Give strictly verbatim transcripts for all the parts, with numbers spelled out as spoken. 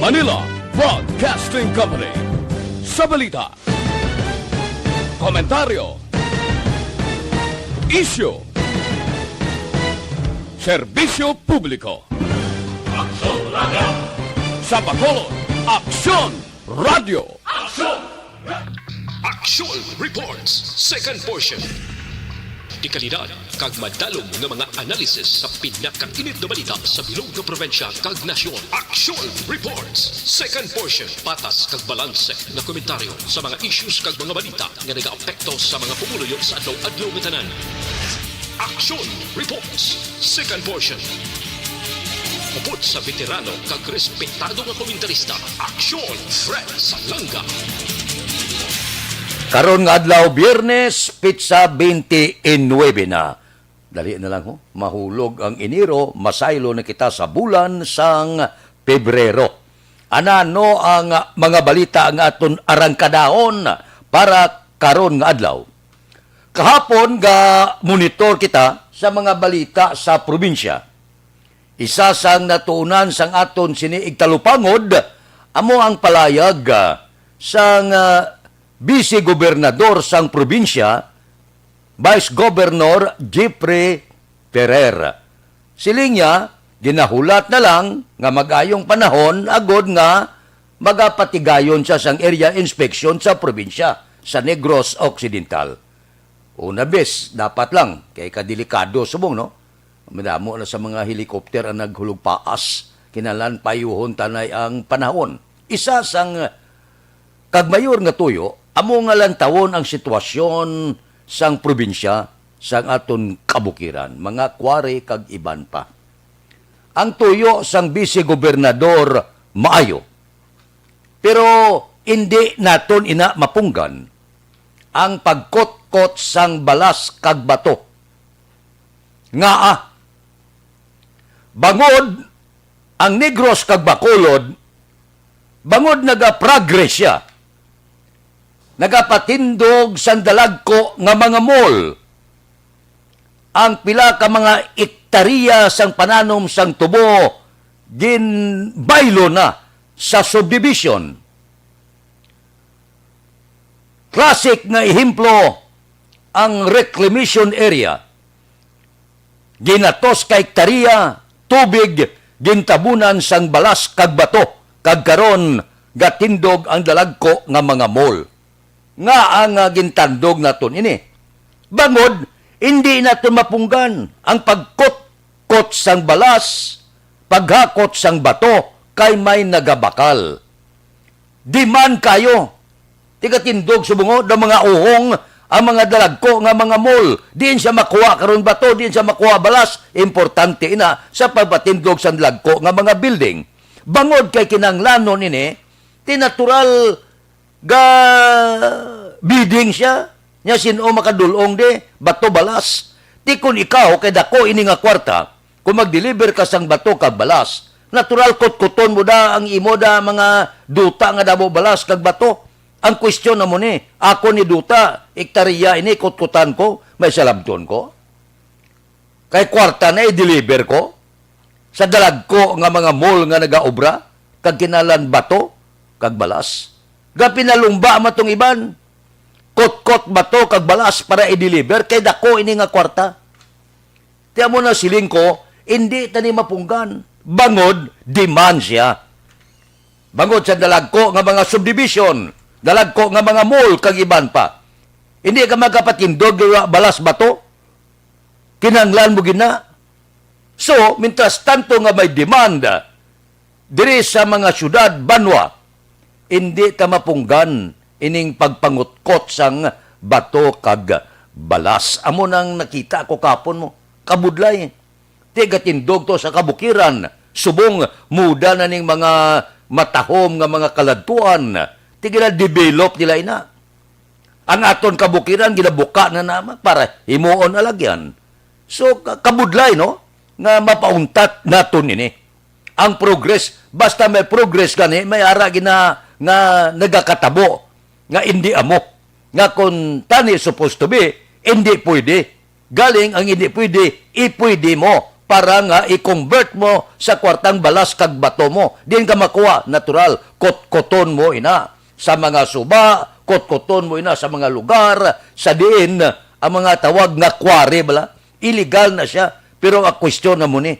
Manila Broadcasting Company. Sa balita, komentaryo, isyu, serbisyo publiko. Aksyon Radio! Sa Bacolod, Aksyon Radio! Aksyon! Action Reports, second portion. Dekalidad kag madalom nga mga analysis sa pinakainit nga balita sa bilog nga probinsya kag nasyon. Action Reports, second portion. Patas kag balanse nga komentaryo sa mga issues kag mga balita nga nagaapekto sa mga pumuluyo sa adlaw-adlaw nga tanan. Action Reports, second portion. Upod sa veterano kag respetado nga komentarista, Aksyon Fred Salanga. Karon nga adlaw, Biyernes, petsa twenty-nine na. Dali na lang, ho. Mahulog ang Enero, masaylo na kita sa bulan sang Pebrero. Anano ang mga balita nga aton arangkadahon para karon nga adlaw? Kahapon, ga-monitor kita sa mga balita sa probinsya. Isa sang natuunan sang aton sini igtalupangod amo ang palayag, ah, sang, ah, Vice Gobernador sang probinsya, Vice Governor Jeffrey Ferrer. Siling niya, ginahulat na lang nga mag-ayong panahon agod nga magapatigayon siya sang area inspection sa probinsya sa Negros Occidental. Una bes, dapat lang, kay kadelikado subong, no? Madamo na sa mga helicopter ang naghulog paas. Kinahanglan payuhon tanay ang panahon. Isa sang kag mayor nga tuyo amo nga lantawon ang sitwasyon sang probinsya, sang aton kabukiran, mga quarry kag iban pa. Ang tuyo sang Vice Gobernador maayo, pero indi naton ina mapunggan ang pagkutkot sang balas kag bato. Ngaa? Bangod ang Negros kag Bacolod, bangod nagaprogress siya, nagapatindog sang dalagko nga mga mall. Ang pila ka mga ektarya sang pananom sang tubo ginbaylo na sa subdivision. Classic nga ehemplo ang reclamation area. Ginatos ka ektarya, tubig, gintabunan sang balas kag bato, kag karon gatindog ang dalagko nga mga mall. Ngaa nga gintandog naton ini? Bangod indi naton mapunggan ang pagkutkot sang balas, paghakot sang bato, kay may nagabakal. Demand kayo. Tigatindog subong, o, daw mga uhong ang mga dalagko nga mga mall. Diin siya makuha karon bato, diin siya makuha balas. Importante ina sa pagpatindog sang dalagko nga mga building. Bangod kay kinahanglanon ini, ti natural ga bidding siya. Nya, sin-o makadul-ong di? Bato, balas. Ti kon ikaw kay dako ini nga kwarta, kung mag-deliver ka sang bato kag balas, natural kutkuton mo da ang imo da mga duta nga damo balas kag bato. Ang question na mo ni, ako ni duta, ektarya ini, kutkutan ko, may salabton ko. Kay kwarta na i-deliver ko sa dalagko nga mga mall nga nagaobra, kag kinahanglan bato kag balas. Gapinalumba matong iban, kutkot bato kag balas para i-deliver, kay dako ini nga kwarta. Ti amo na siling ko, indi ta ni mapunggan. Bangod, demand siya. Bangod sa dalagko nga mga subdivision, dalagko nga mga mall, kag iban pa. Hindi ka magkapatindog nga balas bato. Kinahanglan mo gina. So, mintras tanto nga may demand diri sa mga syudad, banwa, indi ta mapunggan ining pagpangutkot sang bato kag balas. Amo nang nakita ko kapon mo. Kabudlay. Ti gatindog to sa kabukiran. Subong muda na ning mga matahom nga mga kaladtuan. Ti gina-develop nila ina. Ang aton kabukiran ginabuka na naman para himuon alagyan. So, ka-, kabudlay, no? Nga mapauntat naton ini. Ang progress, basta may progress gani, may ara gina nga nagakatabo nga indi amo. Nga kung tani supposed to be, indi pwede. Galing ang indi pwede, ipwede mo. para nga i-convert mo sa kwartang balas kag bato mo. Diin ka makuha? Natural, kotkoton mo ina sa mga suba, kotkoton mo ina sa mga lugar sa diin ang mga tawag nga quarry bala. Illegal na siya. Pero ang question na mo ni,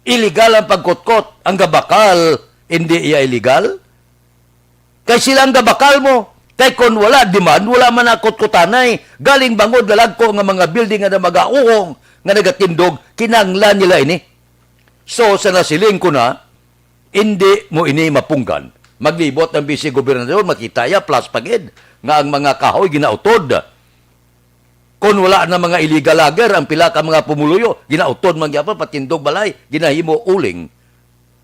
illegal ang pagkutkot, ang gabakal, hindi iya illegal? Kay sila ang gabakal mo. Kay kon wala demand, wala man na kutkutanay. Galing bangod lalagko nga mga building nga magauhong nga nagatindog, kinahanglan nila ini. So, sa nasiling ko na, hindi mo ini mapunggan. Maglibot ang vice gobernador, makita ya, plus pa gid, nga ang mga kahoy ginautod. Kon wala na mga illegal logger, ang pila ka mga pumuluyo, ginautod man gyapon, patindog balay, ginahimo uling.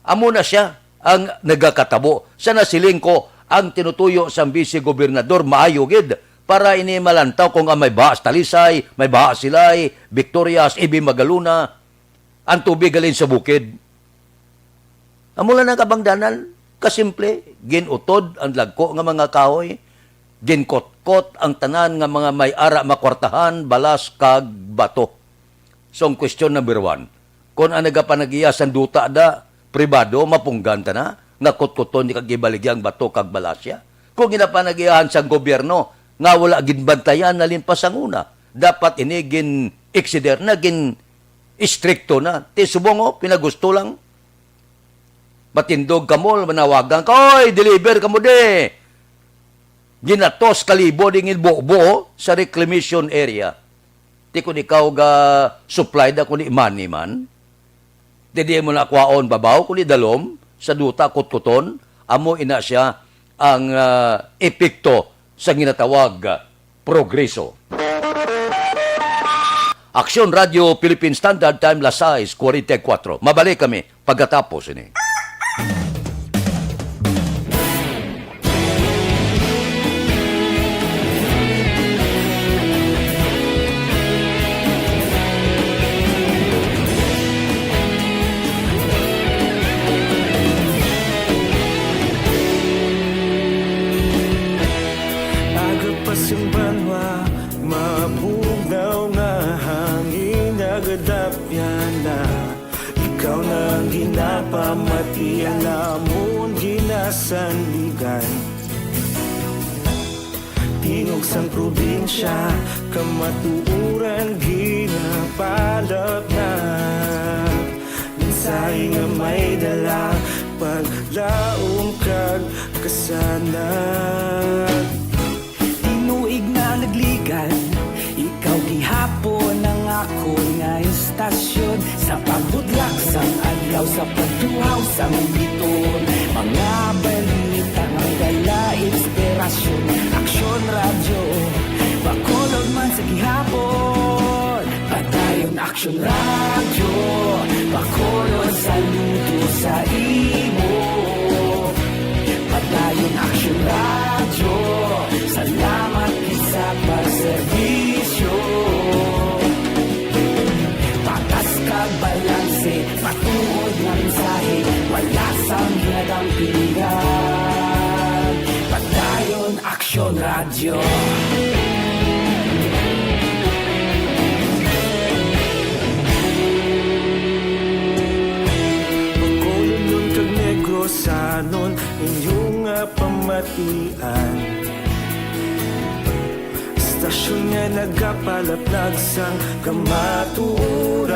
Amo na siya ang nagakatabo. Sa nasiling ko, ang tinutuyo sang vice gobernador maayo gid para ini malantaw kung ang may baha sa Talisay, may baha sa Silay, Victorias, Ibi Magalona, ang tubig halin sa bukid. Amo lang ang kabangdanan, kasimple, gin-utod ang dagko nga mga kahoy, ginkotkot ang tanan nga mga may ara makwartahan, balas kag bato. So, ang question number one, kon ang nagapanag-iya sang duta da, pribado, mapunggan ta na, nga kutkuton ni kag ibaligya ang bato kag balasya? Kung ginapanag-iyahan sang gobyerno, nga wala ginbantayan na limpas sang una, dapat ini gin-eksider na, gin-istrikto na. Ti subong, oh, pinagusto lang. Matindog ka mo, manawagan ka, "Oy, deliver ka mo di!" Ginatos ka libo ding buo sa reclamation area. Ti kun ikaw ga supply da, kun di money man, ti di mo na kwaon babaw, kun di dalom sa duta, kutkuton, amo ina siya ang, ah, epekto sa ginatawag, ah, progreso. Aksyon Radio Philippine Standard Time, las sais cuarenta y cuatro. Mabalik kami pagkatapos ini. Aga pa sing banwa, mabugnaw nga hangin nagadapyan na. Ikaw na ang ginapamatian namon ginasandigan. Tingog sang probinsya, kamatuoran ginapalapnap. Mensahe nga may dala, paglaom kag kasanag. Tinuig na nagligan, ikaw gihapon ang akon nga istasyon. Sa pagbudlak sang adlaw, sa pagtuhaw sang biton, mga balita nga may dala inspirasyon. Aksyon Radyo, Bacolod man sa gihapon. Padayon Aksyon Radyo, Bacolod, saludo sa imo. Padayon Aksyon Radyo, salamat gid sa pagserbisyo. Patas kag balanse, matuod nga mensahe, wala sang ginadampigan. Padayon Aksyon Radyo. Bacolodnon kag Negrosanon, inyo nga pamatian. Istasyon nga nagapalaplag sang kamatuoran.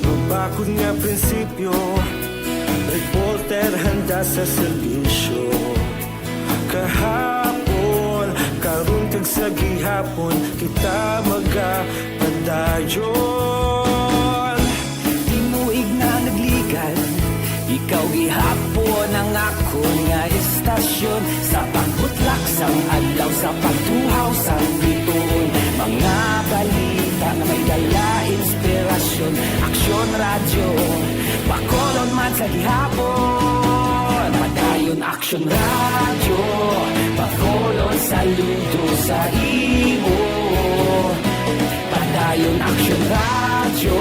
Mabakod nga prinsipyo, reporter handa sa serbisyo. Kahapon, karon kag sa gihapon, kita magapadayon. Tinuig na nagligan, ikaw gihapon ang akon nga istasyon. Sa pagbutlak sang adlaw, sa pagtuhaw sang bituon, mga balita nga may dala inspirasyon. Aksyon Radyo, Bacolod man sa gihapon. Padayon Aksyon Radyo, Bacolod, saludo sa imo. Padayon Aksyon Radyo,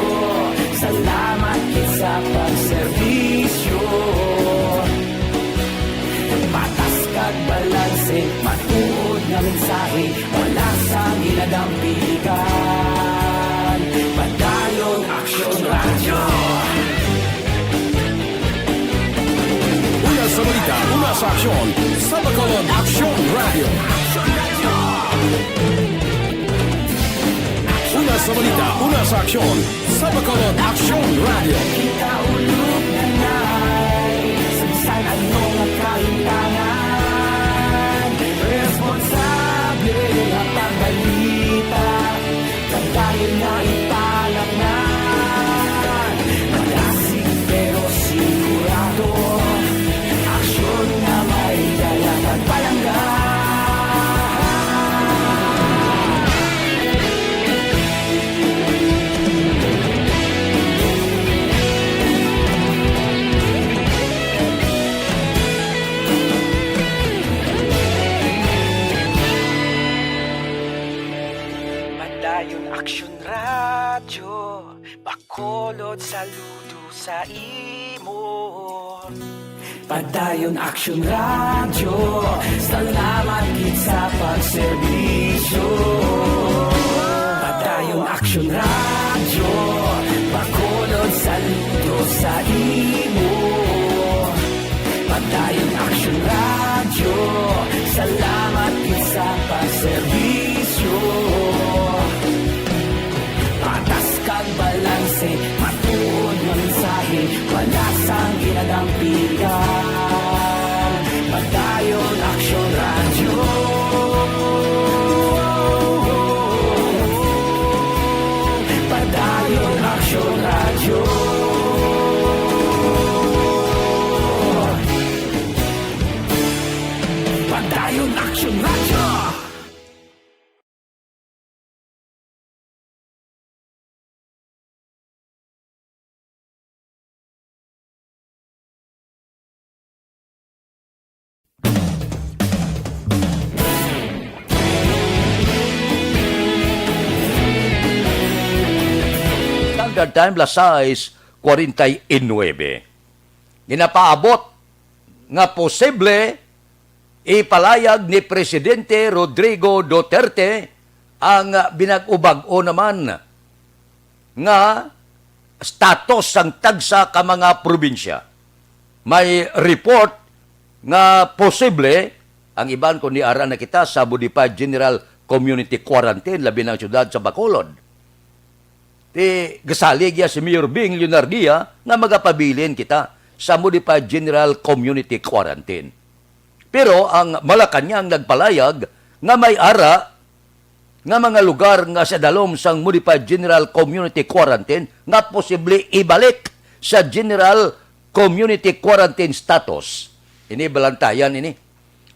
salamat gid sa pagserbisyo. Patas kag balanse, matuod nga mensahe, wala sang ginadampigan. Balita, una sa aksyon, sa Bacolod Aksyon Radio. Una sa balita, una sa aksyon, sa Bacolod Aksyon Radio. Kita ulog na nay, sa bisan ano nga kaintanan, responsable nga pagbalita. Padayon nga ipalatnan, madasig pero sigurado, aksyon nga may dala kag palangga. Padayon Aksyon Radyo, Bacolod, saludo sa imo. Padayon Aksyon Radyo, salamat gid sa pagserbisyo. Padayon Aksyon Radyo, Bacolod, saludo sa imo. Padayon Aksyon Radyo, salamat gid sa pagserbisyo. Patas kag balanse, matuod nga mensahe, wala sang ginadampigan. Padayon Aksyon Radyo. Padayon Aksyon Radyo. Padayon Aksyon Radyo. Standard Time, las sais cuarenta y nueve. Ginapaabot nga posible ipalayag ni Presidente Rodrigo Duterte ang binag-o-bag-o naman nga status sang tagsa ka mga probinsya. May report nga posible ang iban, kung niara na kita sa Modified General Community Quarantine, labi na ang siyudad sa Bacolod. Ti, gasalig ya si Mayor Bing Leonardia nga magapabilin kita sa Modified General Community Quarantine. Pero ang Malacañang nagpalayag nga may ara nga mga lugar nga sa dalom sang Modified General Community Quarantine nga posible ibalik sa General Community Quarantine status. Ini balantayan ini.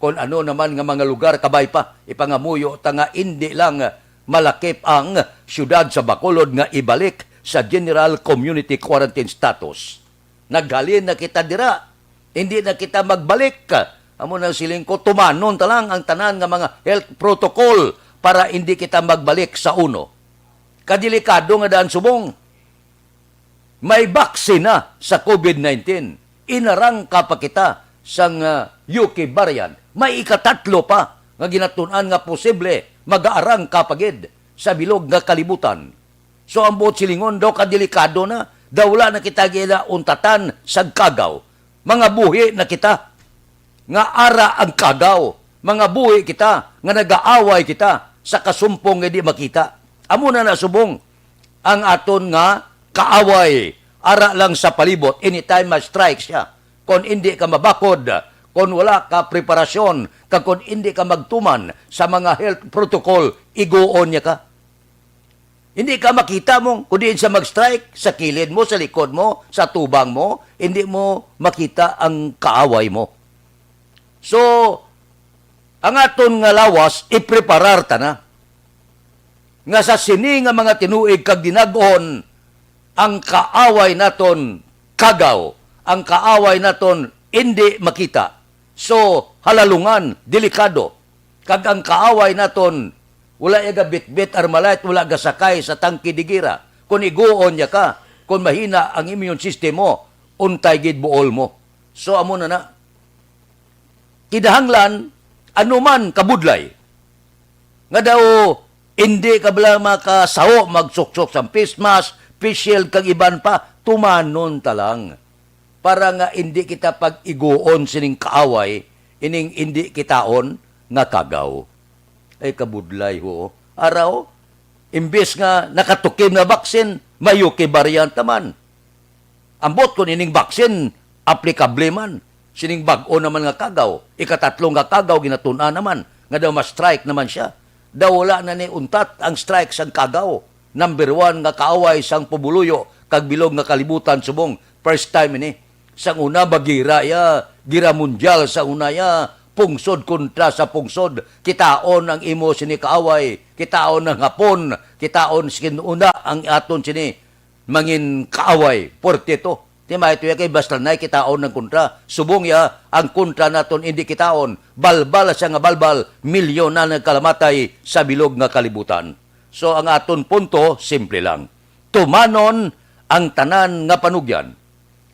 Kon ano naman nga mga lugar, kabay pa, ipangamuyo ta nga indi lang malakip ang siyudad sa Bacolod nga ibalik sa General Community Quarantine status. Naghalin na kita dira. Hindi na kita magbalik. Amo nang siling ko, tumanon ta lang ang tanan nga mga health protocol para hindi kita magbalik sa uno. Kadelikado nga daan, subong. May baksin na sa COVID nineteen. Inarangka pa kita sang, ah, U K variant. May ikatatlo pa nga ginatun-an nga posible magaarangka pa gid sa bilog nga kalibutan. So, ang buot silingon daw, kadelikado na, daw wala na kita ginauntatan sa kagaw. Mga buhi na kita nga ara ang kagaw. Mga buhi kita nga nagaaway kita sa kasumpong nga di makita. Amo na na subong ang aton nga kaaway. Ara lang sa palibot, anytime ma-strike siya. Kon indi ka mabakod, kon wala ka preparasyon, kag kon indi ka magtuman sa mga health protocol, iguon niya ka. Hindi ka makita mo kung diin siya mag-strike, sa kilid mo, sa likod mo, sa tubang mo, hindi mo makita ang kaaway mo. So, ang aton nga lawas, ipreparar ta na. Nga sa sini nga mga tinuig kag dinag-on, ang kaaway naton kagaw, ang kaaway naton indi makita. So, halalungan, delikado. Kag ang kaaway naton, wala iya gabitbit Armalite, wala gasakay sa tangke de gera. Kon iguon niya ka, kon mahina ang immune system mo, untay gid buol mo. So, amo na na. Kinahanglan, anuman kabudlay, nga daw hindi ka bala makasaho magsuksok sang face mask, face shield, kag iban pa, tumanon ta lang. para nga indi kita pag-iguon sining kaaway, ining indi kitaon nga kagaw. Ay, kabudlay, ho. Araw, imbis nga nakatukim na vaccine, may U K variant naman. Ambot kung ining vaccine, aplikable man. Sining bag-o naman nga kagaw, ikatatlo nga kagaw, ginatun-an naman, nga daw ma-strike naman siya. Daw wala na ni untat ang strike sang kagaw. Number one nga kaaway sang pumuluyo kag bilog nga kalibutan subong first time ini. Sang una, bagira iya, gira mundial sang una iya, pungsod kontra sa pungsod. Kitaon ang imo sini kaaway, kitaon ang Hapon, kitaon skin una ang aton sini mangin kaaway. Puwerte to. Ti may tuya kay basta nay kitaon ang kontra. Subong ya ang kontra naton indi kitaon. Balbal siya nga balbal, milyon na nagkalamatay sa bilog nga kalibutan. So ang aton punto, simple lang. Tumanon ang tanan nga panugyan,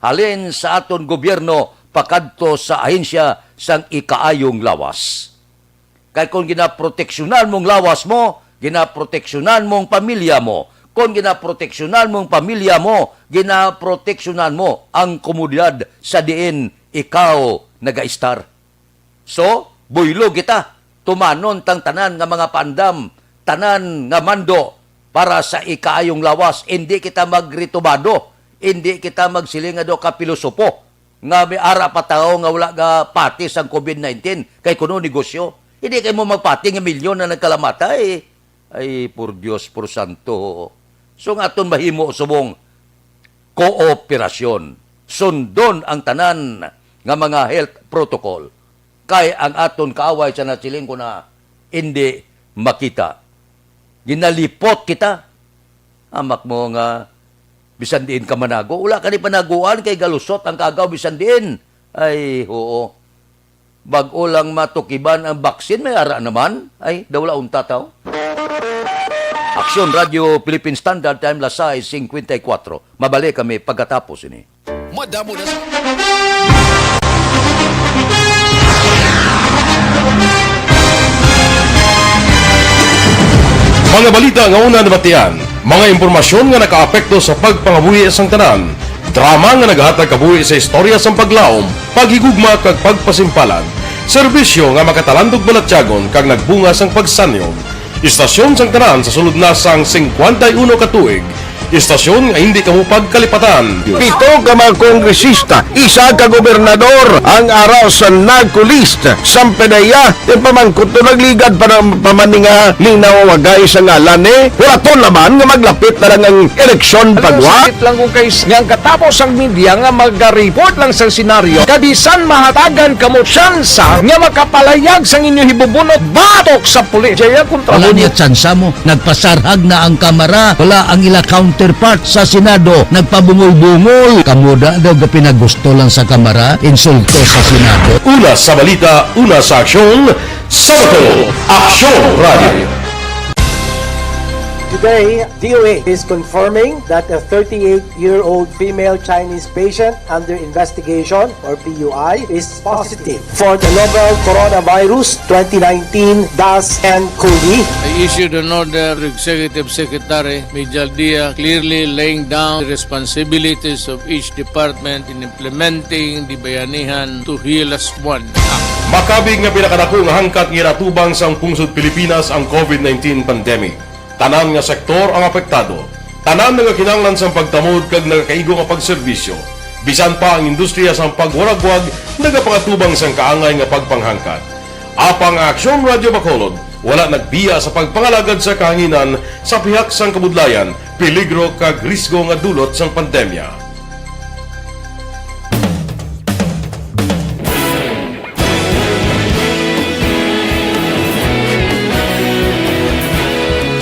halin sa aton gobyerno pakadto sa ahensya sang ikaayong lawas. Kay kung ginaproteksyonan mong lawas mo, ginaproteksyonan mong pamilya mo. Kung ginaproteksyonan mong pamilya mo, ginaproteksyonan mo ang komunidad sa diin ikaw nagaistar. So, buylo kita. Tumanon tang tanan nga mga paandam, tanan nga mando para sa ikaayong lawas. Indi kita magritubado, indi kita magsiling nga daw ka pilosopo nga may ara pa tawo nga wala ga pati sang covid nineteen kay kuno negosyo. Hindi kay mo magpati nga milyon na nagkalamatay. Ay, por Dios, por santo. So, nga aton mahimo subong kooperasyon. Sundon ang tanan nga mga health protocol. Kay ang aton kaaway sa nasiling ko na hindi makita. Ginalipot kita. Amak mo nga bisan diin ka manago. Wala ka ni panaguan kay galusot ang kagaw bisan diin. Ay, oo. Bag-o lang matukiban ang baksin, may ara naman. Ay, daw wala unta taw. Aksyon Radyo Philippine Standard Time, las sais cincuenta y cuatro. Mabalik kami pagkatapos ini. Madamo na sa Mga balita nga una nabatian, mga impormasyon nga nakaapekto sa pagpangabuhi sang tanan, drama nga naghatag kabuhi sa istorya sang paglaom, paghigugma kag pagpasimpalan, serbisyo nga makatalandog balatyagon kag nagbunga sang pagsanyon. Istasyon sang tanan sa sulod na sang cincuenta y uno ka tuig. Istasyon nga hindi kamo pagkalipatan. Pito ka mga kongresista, isa ka gobernador ang ara sa NAGCO list. Samtang iya, yung pamangkot to nagligad pa ng pamaninga, linaw wagay sa ngalan eh. Wala to naman nga maglapit na lang ang eleksyon. Ano, pagwa? Sakit lang kung kay nga ang katapos ang media nga mag-report lang sa senaryo, kabisan mahatagan kamo tsansa nga makapalayag sang inyo hibubunot batok sa pulis. Jaya kontra. Wala mo niya tsansa mo. Nagpasarhag na ang Kamara. Wala ang ila counterpart sa Senado. Nagpabungol-bungol. Kamo da daw gapinagusto lang sa Kamara, insulto sa Senado. Una sa balita, una sa aksyon, sa Bacolod, Aksyon Radio. Today, D O A is confirming that a thirty-eight-year-old female Chinese patient under investigation, or P U I, is positive for the novel coronavirus twenty nineteen dash N COVID. I issued an order to Executive Secretary Mijal Dia, clearly laying down the responsibilities of each department in implementing the Bayanihan to Heal As One Act. Makabig nga pinakadako nga hangkat nga ginatubang sang pungsod Pilipinas ang COVID nineteen pandemic. Tanan nga sektor ang apektado. Tanan nga kinahanglan sang pagtamod kag nagakaigo nga pagserbisyo. Bisan pa ang industriya sang pagwaragwag nagapangatubang sang kaangay nga pagpanghangkat. Apang ang Aksyon Radyo Bacolod wala nagbiya sa pagpangalagad sa kahanginan sa pihak sang kabudlayan, peligro kag risgo nga dulot sang pandemya.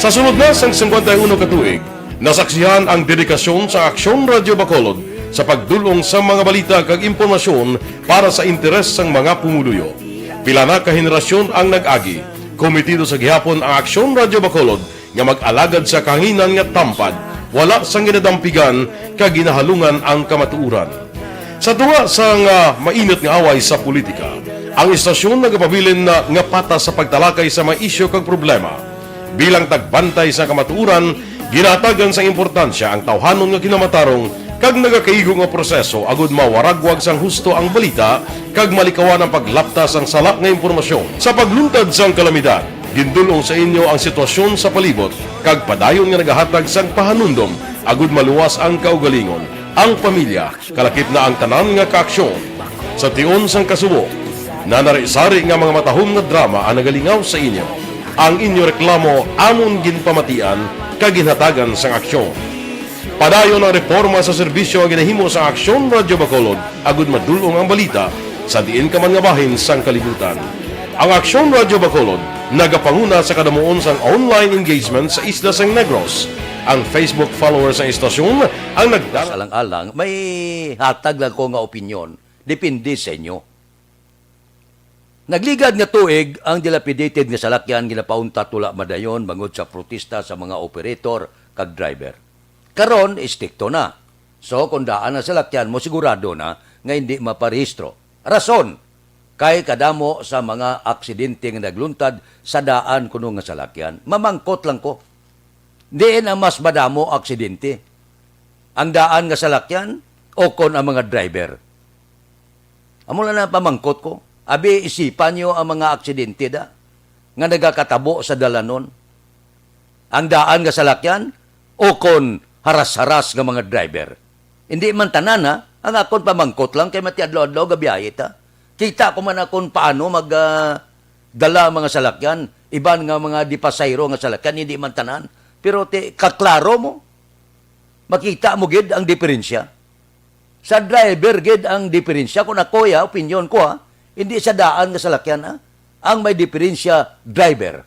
Sa sulod na sang cincuenta y uno ka tuig, nasaksihan ang dedikasyon sa Aksyon Radyo Bacolod sa pagdul-ong sa mga balita kag impormasyon para sa interes sang mga pumuluyo. Pila na ka henerasyon ang nag-agi. Komitido sa gihapon ang Aksyon Radyo Bacolod nga mag-alagad sa kahanginan nga tampad, wala sang ginadampigan kag ginahalungan ang kamatuoran. Sa tunga sang, ah, mainit nga away sa politika, ang istasyon nagapabilin na nga patas sa pagtalakay sa mga isyu kag problema. Bilang tagbantay sa kamatuoran, ginahatagan sang importansya ang tawhanon nga kinamatarong kag nagakaigo nga proseso agud mawaragwag sang husto ang balita kag malikawan ang paglapta sang sala nga impormasyon. Sa pagluntad sang kalamidad, gindul-ong sa inyo ang sitwasyon sa palibot kag padayon nga nagahatag sang pahanumdom agud maluwas ang kaugalingon, ang pamilya, kalakip na ang tanan nga kaaksyon. Sa tion sang kasubo, nanari-sari nga mga matahom nga drama ang nagalingaw sa inyo. Ang inyo reklamo amon ginpamatian kag ginhatagan sang aksyon. Padayon ang reporma sa serbisyo nga ginahimo sang Aksyon Radyo Bacolod agud madul-ong ang balita sa diin ka man nga bahin sang kalibutan. Ang Aksyon Radyo Bacolod nagapanguna sa kadamuon sang online engagement sa isla sang Negros. Ang Facebook followers sang istasyon ang nagdala. Alang-alang, may hatag lang ko nga opinyon. Depende sa inyo. Nagligad nga tuig, ang dilapidated nga salakyan ginapauntat wala madayon bangod sa protesta sa mga operator kag driver. Karon, estrikto na. So, kung daan ang salakyan mo, sigurado na nga hindi maparehistro. Rason, kay kadamo sa mga aksidente nga nagluntad sa daan kuno nga salakyan. Mamangkot lang ko. Diin ang mas madamo aksidente? Ang daan nga salakyan o kon ang mga driver? Amo lang na pamangkot ko. Abi, isipan niyo ang mga aksidente da nga nagakatabo sa dalanon. Ang daan nga salakyan o kon haras-haras nga mga driver. Hindi man tanan, ha. Ang akon pamangkot lang kay mati adlaw-adlaw gabiyahe ta. Kita ko man akon paano mag, ah, dala ang mga salakyan, iban nga mga di pasahero nga salakyan, hindi man tanan. Pero ti, kaklaro mo, makita mo gid ang diferensya. Sa driver gid ang diferensya. Kung ako, ya, opinyon ko, ha, hindi sa daan nga salakyan, ha, ang may diferensya, driver.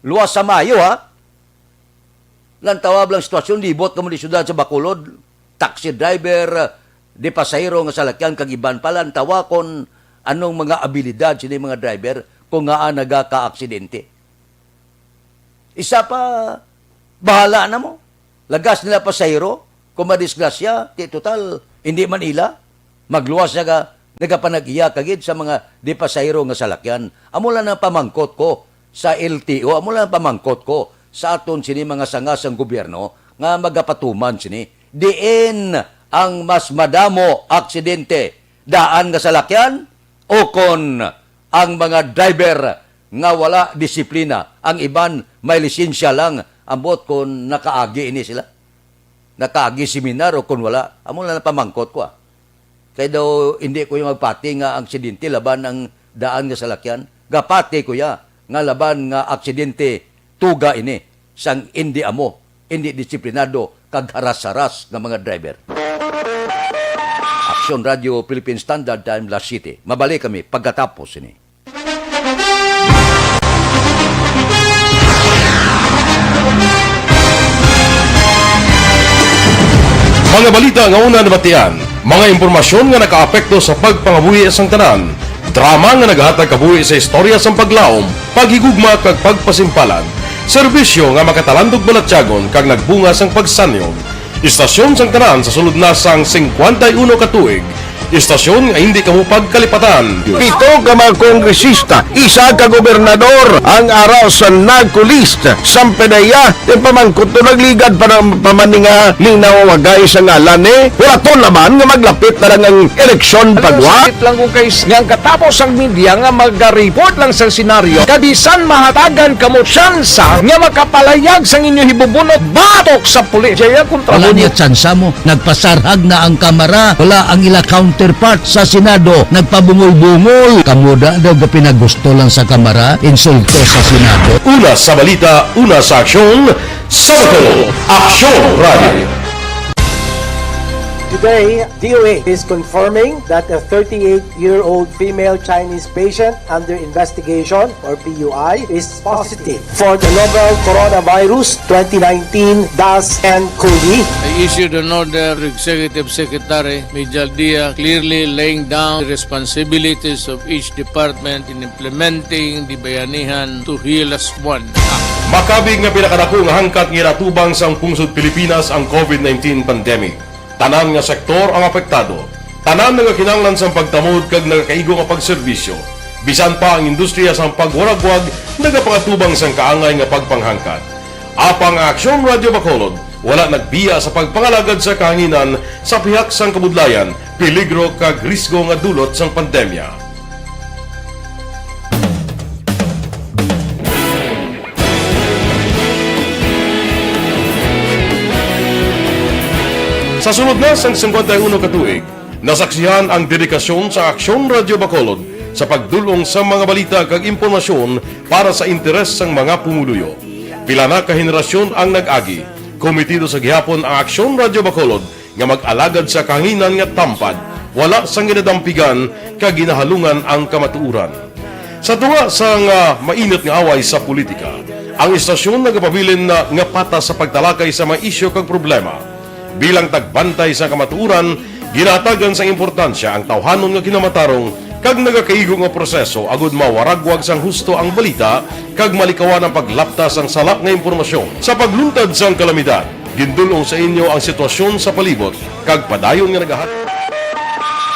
Luwas sa maayo, ha. Lantawa lang sitwasyon, libot ka mo di syudad sa Bacolod, taxi driver, di pasahero nga salakyan kag iban pa, lantawa kon anong mga abilidad sini mga driver kung ngaa nagakaaksidente. Isa pa, bahala na mo. Lagas nila pasahero, kung madisgrasya, ti total, hindi man ila. Magluwas na ka, nagapanag-iya ka gid sa mga di pasahero nga salakyan. Amo lang ang pamangkot ko sa L T O, amo lang ang pamangkot ko sa aton sini mga sanga sang gobyerno nga magapatuman sini. Diin ang mas madamo aksidente, daan nga salakyan o kon ang mga driver nga wala disiplina, ang iban may lisensya lang, ambot kon nakaagi ini sila. Nakaagi seminar o kon wala. Amo lang ang pamangkot ko, ah. Kay daw hindi ko yung magpati nga ang aksidente laban ang daan nga salakyan. Gapati ko ya nga laban nga aksidente tuga ini sang indi amo, indi disiplinado kag haras-haras nga mga driver. Aksyon Radio Philippine Standard Time, Las Siete. Mabalik kami pagkatapos ini. Mga balita nga una nabatian, mga impormasyon nga nakaapekto sa pagpangabuhi sang tanan, drama nga naghatag kabuhi sa istorya sang paglaom, paghigugma kag pagpasimpalan, serbisyo nga makatalandog balatyagon kag nagbunga sang pagsanyon. Istasyon sang tanan sa sulod na sang singkwenta y uno ka tuig. Istasyon nga hindi kamo pagkalipatan. Pito ka mga kongresista, isa ka gobernador ang ara sa NAGCO list. Sampedeya, yung pamangkot to nagligad pa ng pamaninga ning nawawagay sa ngalan eh. Wala to naman nga maglapit na lang ang eleksyon. Ano, pagwa. Sakit lang kung kay nga ang katapos ang media nga maga-report lang sa senaryo, kabisan mahatagan kamo tsansa nga makapalayag sang inyo hibubunot batok sa pulis. Jaya kontra. Wala mo niya tsansa mo. Nagpasarhag na ang Kamara. Wala ang ila counterpart sa Senado. Nagpabungol-bungol. Kamo da daw gapinagusto lang sa Kamara. Insulto sa Senado. Una sa balita, una sa aksyon, sa Bacolod, Aksyon Radio. Today, D O A is confirming that a thirty-eight-year-old female Chinese patient under investigation, or P U I, is positive for the novel coronavirus twenty nineteen dash N COVID. I issued an order to Executive Secretary Mijal Dia, clearly laying down the responsibilities of each department in implementing the Bayanihan to Heal As One Act. Makabig nga pinakadako nga hangkat nga ginatubang sang pungsod Pilipinas ang COVID nineteen pandemic. Tanan nga sektor ang apektado. Tanan nagakinahanglan sang pagtamod kag nagakaigo nga pagserbisyo. Bisan pa ang industriya sang pagwaragwag nagapangatubang sang kaangay nga pagpanghangkat. Apang ang Aksyon Radio Bacolod Wala nagbiya sa pagpangalagad sa kahanginan sa pihak sang kabudlayan, peligro kag risgo nga dulot sang pandemya. Sa sulod na sang singkwenta y uno ka tuig, nasaksihan ang dedikasyon sa Aksyon Radyo Bacolod sa pagdul-ong sa mga balita kag impormasyon para sa interes sang mga pumuluyo. Pila na ka henerasyon ang nag-agi. Komitido sa gihapon ang Aksyon Radyo Bacolod nga mag-alagad sa kahanginan nga tampad, wala sang ginadampigan kag ginahalungan ang kamatuoran. Sa tunga sang, ah, mainit nga away sa politika, ang istasyon nagapabilin na nga patas sa pagtalakay sa mga isyu kag problema. Bilang tagbantay sa kamatuoran, ginatagan sa importansya ang tawhanon nga kinamatarong kag nagakaigo nga proseso agud mawaragwag sang husto ang balita kag malikawan ang paglapta sang sala nga impormasyon. Sa pagluntad sang kalamidad, gindul-ong sa inyo ang sitwasyon sa palibot kag padayon nga nagahat.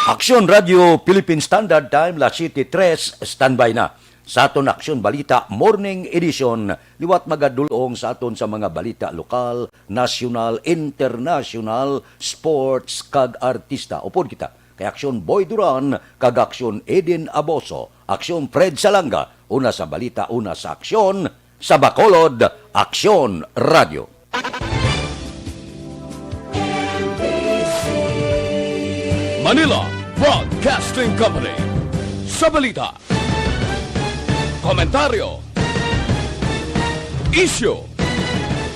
Aksyon Radio Philippine Standard Time, las siete tres, standby na. Sa aton Aksyon Balita Morning Edition, liwat magadul-ong sa aton sa mga balita lokal, nasyonal, internasyonal, sports, kag artista. Upod kita kay Aksyon Boy Duran kag Aksyon Eden Aboso, Aksyon Fred Salanga, una sa balita, una sa aksyon, sa Bacolod, Aksyon Radio. Manila Broadcasting Company. Sa balita, komentaryo, isyu,